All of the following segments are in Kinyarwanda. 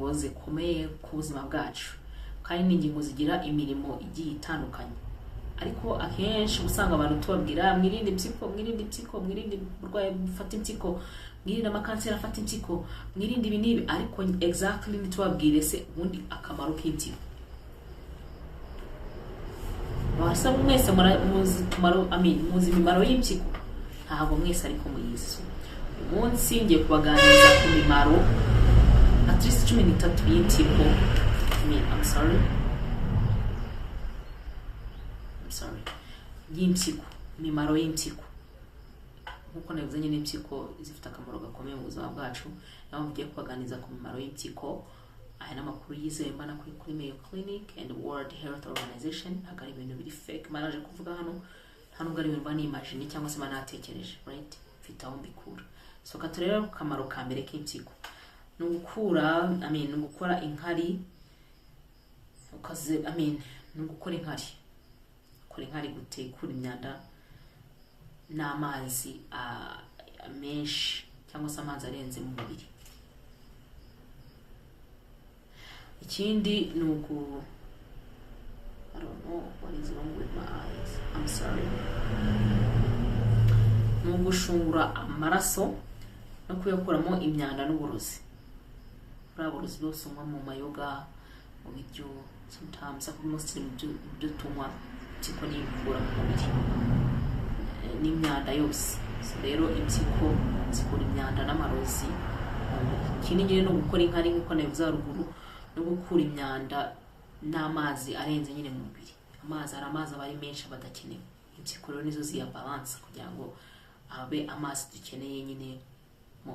ingingo zikomeye ku buzima bwacu, kandi ni ingingo zigira imirimo igiye itandukanye. Ariko akenshi usanga abantu tubabwira: "Mwirinde impyiko, mwirinde impyiko, mwirinde uburwayi bufata impyiko, mwirinde amakanseri afata impyiko, mwirinde ibi n'ibi." Ariko exactly ntitubabwire se ubundi akamaro k'impyiko. Wasa mwese muzi umumaro, I mean, muzi imimaro y'impyiko? Ntabwo mwese ariko muyizi. So, uyu munsi ngiye kubaganiriza ku mimaro at least 13 y'impyiko. I mean, I'm sorry, I'm sorry, y'impyiko, imimaro y'impyiko. Nk'uko nabivuze nyine, impyiko zifite akamaro gakomeye mu buzima bwacu. Naho mugiye kubaganiriza ku mimaro y'impyiko. Aya ni amakuru yizewe mbana kuri Mayo Clinic and World Health Organization. Ntabwo ari ibintu biri fake manaje kuvuga hano, nta nubwo ari ibintu mba nimagine cyangwa se mba natekereje, right? Mfite aho mbikura. So ka turebe akamaro ka mbere k'impyiko. Ni ugukura, I mean, ni ugukora inkari ukaze, I mean, ni ugukora inkari. Gukora inkari gute? Gukura imyanda n'amazi menshi cyangwa se amazi arenze mu mubiri. Ikindi ni ugu, I don't know what is wrong with my eyes, I'm sorry. Ni ugushungura amaraso no kuyakuramo imyanda n'uburozi. Buriya burozi bwose unywa mu mayoga, mu biryo sometimes, ariko mostly mu byo tunywa, impyiko niyo ibikura mu mubiri n'imyanda yose. So rero impyiko zikura imyanda n'amarozi mu mubiri. Ikindi nyine ni ugukora inkari nk'uko nabivuze haruguru, no gukura imyanda n'amazi arenze nyine mu mubiri. Amazi, hari amazi aba ari menshi, aba adakenewe. Impyiko rero nizo ziyabalansa kugira ngo abe amazi dukeneye nyine mu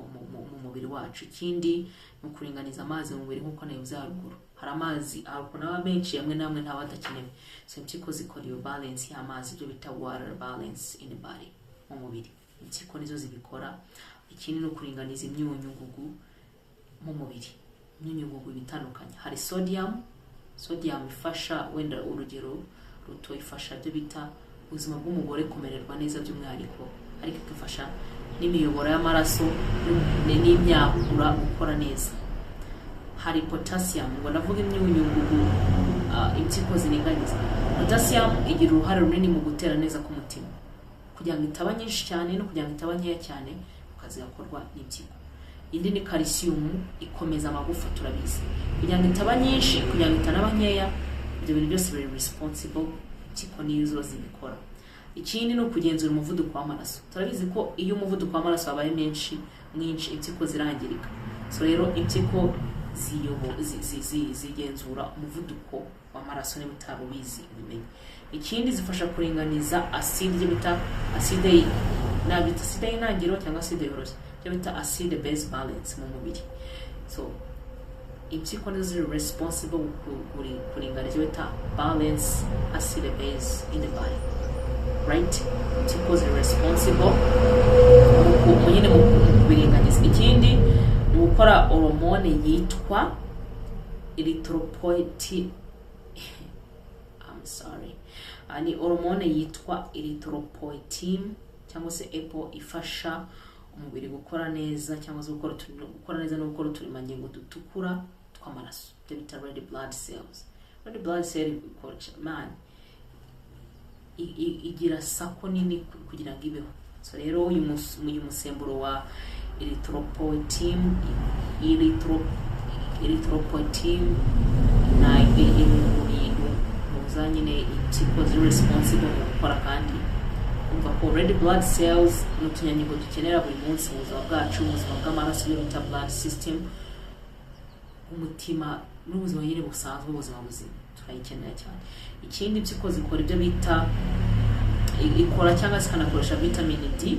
mubiri wacu. Ikindi ni ukuringaniza amazi mu mubiri nk'uko nabivuze haruguru. Hari amazi, hari ukuntu aba menshi amwe n'amwe ntaba adakenewe. So impyiko zikora iyo balance y'amazi, ibyo bita water balance in the body, mu mubiri. Impyiko nizo zibikora. Ikindi ni ukuringaniza imyunyungugu mu mubiri. Imyunyungugu iba itandukanye. Hari sodium. Sodium ifasha, wenda urugero ruto, ifasha ibyo bita ubuzima bw'umugore kumererwa neza by'umwihariko, ariko igafasha n'imiyoboro y'amaraso n'imyakura gukora neza. Hari potassium. Ngo ndavuga imyunyungugu impyiko ziringaniza. Potassium igira uruhare runini mu gutera neza k'umutima, kugira ngo itaba nyinshi cyane no kugira ngo itaba nkeya cyane, ku kazi gakorwa n'impyiko. Indi ni calcium, ikomeza amagufa, turabizi. Kugira ngo itaba nyinshi, kugira ngo itanaba nkeya, ibyo bintu byose biri responsible, impyiko nizo zibikora. Ikindi ni ukugenzura umuvuduko w'amaraso. Turabizi ko iyo umuvuduko w'amaraso wabaye menshi, mwinshi, impyiko zirangirika. So rero impyiko zigenzura umuvuduko w'amaraso, niba utaba ubizi ubimenye. Ikindi, zifasha kuringaniza acide, ibyo bita acide, nabita acide y'intangiriro cyangwa acide yoroshye, ibyo bita acid base balance mu mubiri. So impyiko nizo ziri responsible kuringaniza ibyo bita balance acid base in the body, right? Impyiko ziri responsible nyine mu kubiringaniza. Ikindi ni gukora hormone yitwa erythropoietin. I'm sorry. Ni hormone yitwa erythropoietin cyangwa se EPO, ifasha umubiri gukora neza cyangwa se gukora neza no gukora uturemangingo dutukura tw'amaraso, ibyo bita red blood cells. Red blood cell ikora, man, igira sako nini kugira ngo ibeho. So rero uyu musemburo wa erythropoietin, erythropoietin na iri mu bintu muza nyine impyiko ziri responsible mu gukora. Kandi umva ko red blood cells ni utunyangingo dukenera buri munsi mu buzima bwacu, mu buzima bw'amaraso, ibyo bita blood system, umutima n'ubuzima nyine busanzwe, ubuzima buzima, turayikenera cyane. Ikindi, impyiko zikora ibyo bita, ikora cyangwa se ikanakoresha vitamin D,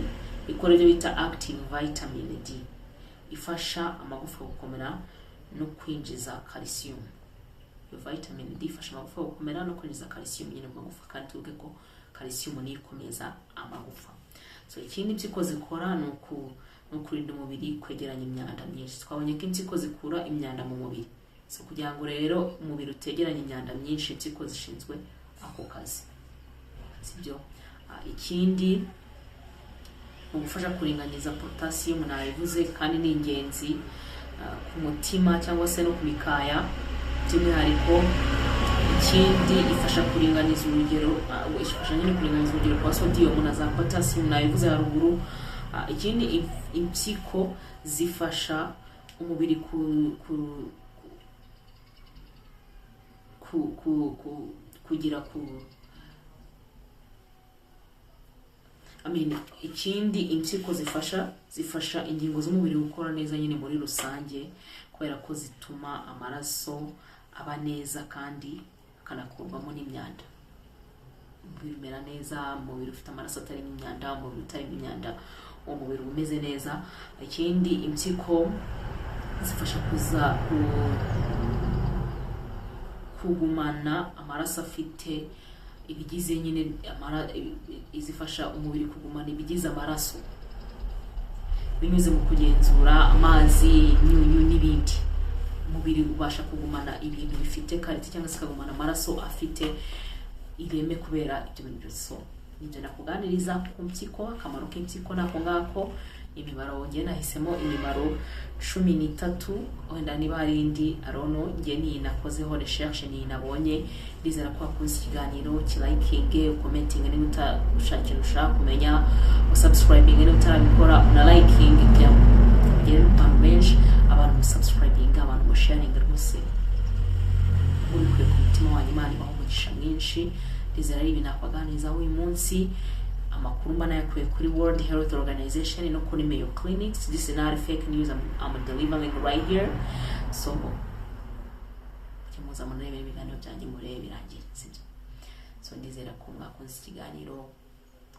ikora ibyo bita active vitamin D, ifasha amagufa gukomera no kwinjiza calcium. Iyo vitamin D ifasha amagufa gukomera no kwinjiza calcium nyine mu magufa, kandi tuvuge ko calcium niyo ikomeza amagufa. So ikindi impyiko zikora ni ukurinda umubiri kwegeranya imyanda myinshi. Twabonye ko impyiko zikura imyanda mu mubiri. So kugira ngo rero umubiri utegeranye imyanda myinshi, impyiko zishinzwe ako kazi, sibyo? Ikindi ni ugufasha kuringaniza potassium, nabivuze, kandi ni ingenzi. ku mutima cyangwa se no ku mikaya by'umwihariko. Ikindi, ifasha kuringaniza urugero, ifasha nyine kuringaniza urugero rwa sodium na za potassium, nabivuze haruguru. Ikindi, impyiko zifasha umubiri ku kugira ku, I mean, ikindi impyiko zifasha ingingo z'umubiri gukora neza nyine muri rusange, kubera ko zituma amaraso aba neza kandi akanakurwamo n'imyanda. Umubiri umera neza, umubiri ufite amaraso atarimo imyanda. Umubiri utarimo imyanda, uwo mubiri uba umeze neza. Ikindi, impyiko zifasha kuza kugumana amaraso afite ibigize nyine izifasha umubiri kugumana ibigize amaraso binyuze mu kugenzura amazi, imyunyu n'ibindi. Umubiri ubasha kugumana ibintu bifite qualité cyangwa se ukagumana amaraso afite ireme kubera ibyo bintu byose. So nibyo nakuganiriza ku mpyiko, akamaro k'impyiko nako ngako. Imimaro, njye nahisemo imimaro 13. Wenda niba hari indi arono, njye niyi nakozeho recherche, niyi nabonye. Ndizera ko wakunze ikiganiro. Kilikinge, ucommentinge niba ushaka ikintu ushaka kumenya, usubscribinge niba utarabikora, una likinge kugira ngo ugere ku bantu benshi. Abantu musubscribinga, abantu musharinga, rwose mubikuye ku mutima wanyu, Imana ibaha umugisha mwinshi. Ndizera ari ibintu nakwaganirizaho uyu munsi. Amakuru mba nayakuye kuri World Health Organization no kuri Mayo Clinics. This is not a fake news I'm delivering right here. So mujye muza munarebe ibiganiro byanjye, murebe birangire, sibyo? So ndizera ko mwakunze ikiganiro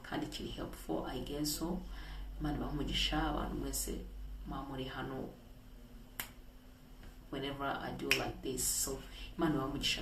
kandi kiri helpful, I guess so. Imana ibahe umugisha abantu mwese muba muri hano whenever I do like this. So Imana ibahe umugisha.